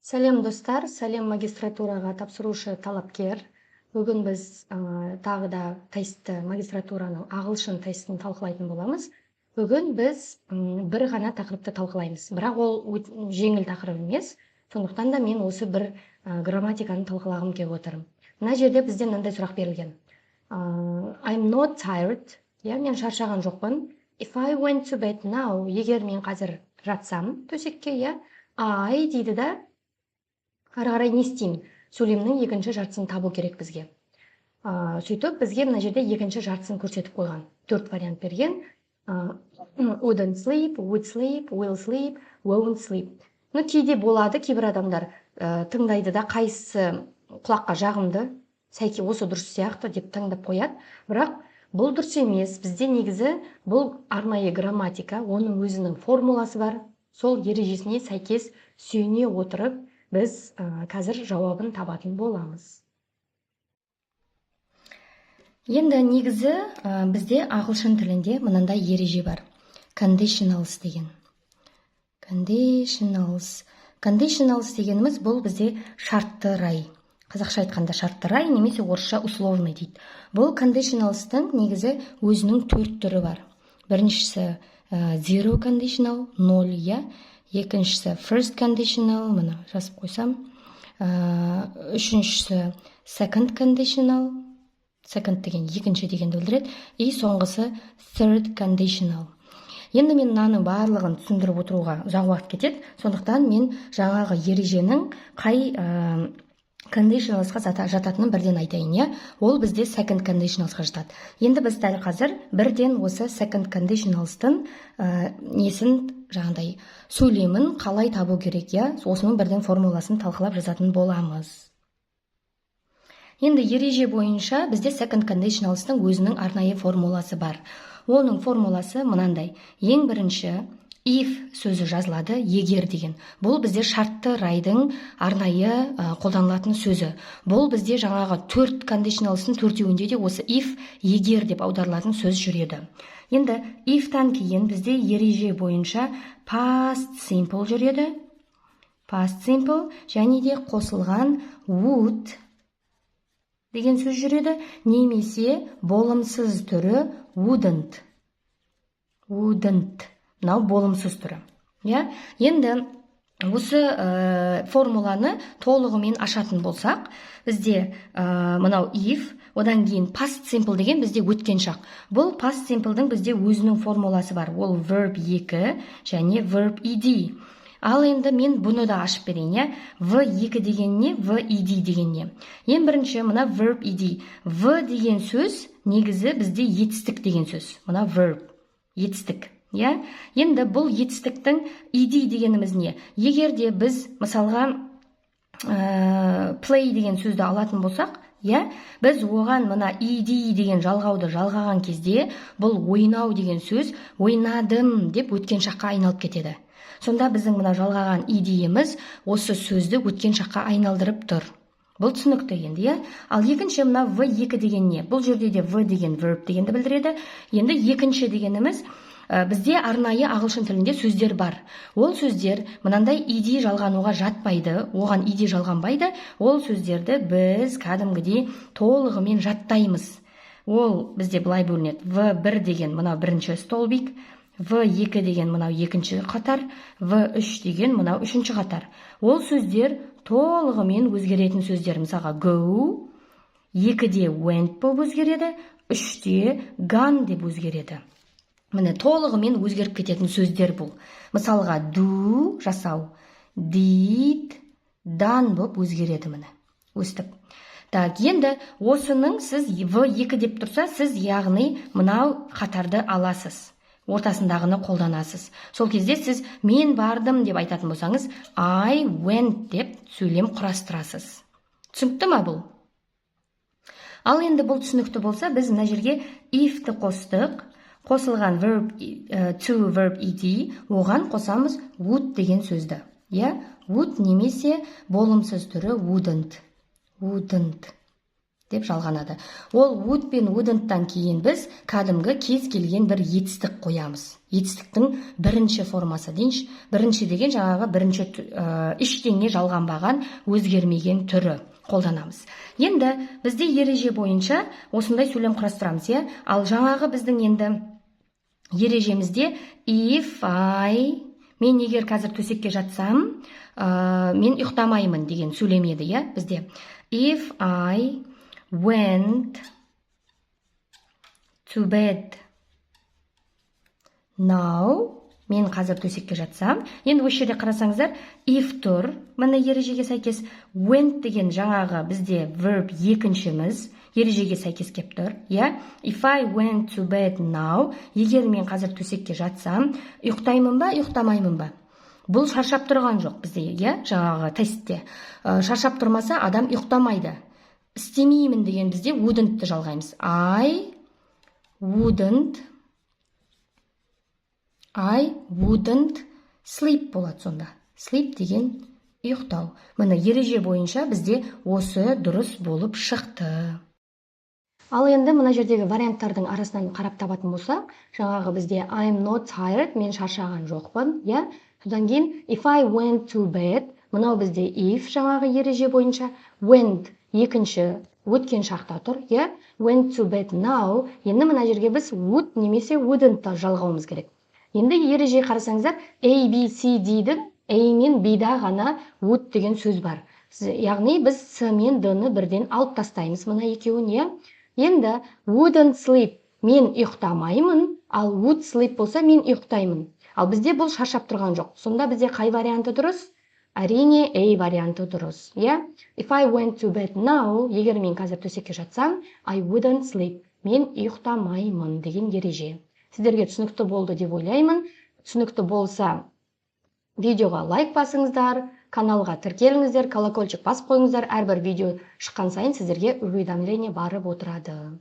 Сәлем, достар, сәлем, магистратураға тапсырушы талапкер! Бүгін біз тағы да тестті, магистратураның ағылшын тестін талқылайтын боламыз. Бүгін біз бір ғана тақырыпты талқылаймыз, бірақ ол жеңіл тақырып емес. Сондықтан да мен осы бір грамматиканы талқылағым келіп отыр. Мына жерде бізде мынандай сұрақ берілген: I'm not tired, иә, мен шаршаған жоқпын. If I went to bed now, егер мен қазір жатсам төсекке, иә, I дейді да, ары қарай не істеймін? Сөйлемнің екінші жартысын табу керек бізге. Сөйтіп, бізге мына жерде екінші жартысын көрсетіп қойған, төрт вариант берген: wouldn't sleep, would sleep, will sleep, won't sleep. Ну, кейде болады, кейбір адамдар тыңдайды да, қайсысы құлаққа жағымды, сәйкес, осы дұрыс сияқты деп таңдап қояды. Бірақ бұл дұрыс емес. Бізде негізі бұл арнайы грамматика, оның өзінің формуласы бар. Сол ережесіне сәйкес сүйене отырып, біз қазір жауабын табатын боламыз. Енді негізі бізде ағылшын тілінде мынандай ереже бар: conditionals деген. Conditionals, conditionals дегеніміз бұл бізде шартты рай, қазақша айтқанда шартты рай немесе орысша условный дейді. Бұл conditionals-тың негізі өзінің төрт түрі бар. Біріншісі zero conditional, ноль, иә. Екіншісі first conditional, мына жазып қойсам, үшіншісі second conditional, second деген екінші дегенді білдіреді, и соңғысы third conditional. Енді мен мынаның барлығын түсіндіріп отыруға ұзақ уақыт кетеді. Сондықтан мен жаңағы ереженің қай conditionals-қа жататынын бірден айтайын, иә. Ол бізде second conditionals-қа жатады. Енді біз дәл қазір бірден осы second conditionals-тың несін, жаңағыдай сөйлемін қалай табу керек, иә, осының бірден формуласын талқылап жазатын боламыз. Енді ереже бойынша бізде second conditionals-тың өзінің арнайы формуласы бар. Оның формуласы мынандай: ең бірінші if сөзі жазылады, егер деген. Бұл бізде шартты райдың арнайы қолданылатын сөзі. Бұл бізде жаңағы төрт conditionals-тың төртеуінде де осы if, егер деп аударылатын сөз жүреді. Енді if-тан кейін бізде ереже бойынша past simple жүреді, past simple және де қосылған would деген сөз жүреді немесе болымсыз түрі wouldn't. Wouldn't, мынау болымсыз түрі, иә. Енді осы формуланы толығымен ашатын болсақ, бізде мынау if, одан кейін past simple деген бізде өткен шақ. Бұл past simple-дың бізде өзінің формуласы бар, ол verb 2 және verb ed. Ал енді мен бұны да ашып берейін, иә. V 2 деген не, v ed деген не? Ең бірінші мына verb ed. V деген сөз негізі бізде етістік деген сөз, мына verb, етістік, иә. Енді бұл етістіктің ed дегеніміз не? Егер де біз мысалға play деген сөзді алатын болсақ, иә, біз оған мына ed деген жалғауды жалғаған кезде, бұл ойнау деген сөз ойнадым деп өткен шаққа айналып кетеді. Сонда біздің мына жалғаған ed-іміз осы сөзді өткен шаққа айналдырып тұр. Бұл түсінікті енді, иә. Ал екінші мына v 2 деген не? Бұл жерде де v деген verb дегенді білдіреді. Енді екінші дегеніміз бізде арнайы ағылшын тілінде сөздер бар. Ол сөздер мынандай ed жалғануға жатпайды, оған ed жалғанбайды. Ол сөздерді біз кәдімгідей толығымен жаттаймыз. Ол бізде былай бөлінеді: в 1 деген мынау бірінші столбик, в 2 деген мынау екінші қатар, в 3 деген мынау үшінші қатар. Ол сөздер толығымен өзгеретін сөздер. Мысалға, go екіде went болып өзгереді, үште gone деп өзгереді. Міне, толығымен өзгеріп кететін сөздер бұл. Мысалға, do жасау, did, done болып өзгереді, міне, өстіп. Так, енді осының сіз в 2 деп тұрса, сіз, яғни, мынау қатарды аласыз, ортасындағыны қолданасыз. Сол кезде сіз мен бардым деп айтатын болсаңыз, I went деп сөйлем құрастырасыз. Түсінікті ма бұл? Ал енді бұл түсінікті болса, біз мына жерге if-ті қостық, қосылған verb to verb ed, оған қосамыз would деген сөзді, иә, would немесе болымсыз түрі wouldn't. Wouldn't. Деп жалғанады. Ол would пен wouldn't-тан кейін біз кәдімгі кез келген бір етістік қоямыз. Етістіктің бірінші формасы дейінші. Бірінші деген жаңағы бірінші, ештеңе жалғанбаған, өзгермеген түрі қолданамыз. Енді бізде ереже бойынша осындай сөйлем құрастырамыз, иә. Ал жаңағы біздің енді ережемізде if I, мен егер қазір төсекке жатсам, мен ұйықтамаймын деген сөйлем еді, иә. Бізде if I went to bed now, мен қазір төсекке жатсам. Енді осы жерде қарасаңыздар, if тұр, міне, ережеге сәйкес. Went деген жаңағы бізде verb екіншіміз ережеге сәйкес келіп тұр, иә. If I went to bed now, егер мен қазір төсекке жатсам, ұйықтаймын ба, ұйықтамаймын ба? Бұл шаршап тұрған жоқ бізде, иә. Жаңағы тестте шаршап тұрмаса, адам ұйықтамайды. Істемеймін деген бізде wouldn't жалғаймыз. I wouldn't sleep болады сонда. Sleep деген ұйықтау. Міне, ереже бойынша бізде осы дұрыс болып шықты. Ал енді мына жердегі варианттардың арасынан қарап табатын болсақ, жаңағы бізде I'm not tired, мен шаршаған жоқпын, иә. Содан кейін if I went to bed, мынау бізде if, жаңағы ереже бойынша went екінші өткен шақта тұр, иә. Went to bed now. Енді мына жерге біз would немесе wouldn't жалғауымыз керек. Енді ереже қарасаңыздар, A, B, C, D-дің A мен B-да ғана would деген сөз бар. Яғни біз C мен D-ны бірден алып тастаймыз, мына екеуін, иә. Енді wouldn't sleep, мен ұйықтамаймын, ал would sleep болса, мен ұйықтаймын. Ал бізде бұл шаршап тұрған жоқ. Сонда бізде қай варианты дұрыс? Әрине, A варианты дұрыс, иә. If I went to bed now, егер мен қазір төсекке жатсам, I wouldn't sleep, мен ұйықтамаймын деген ереже. Сіздерге түсінікті болды деп ойлаймын. Түсінікті болса, видеоға лайк басыңыздар, каналға тіркеліңіздер, колокольчик басып қойыңыздар. Әрбір видео шыққан сайын сіздерге уведомление барып отырады.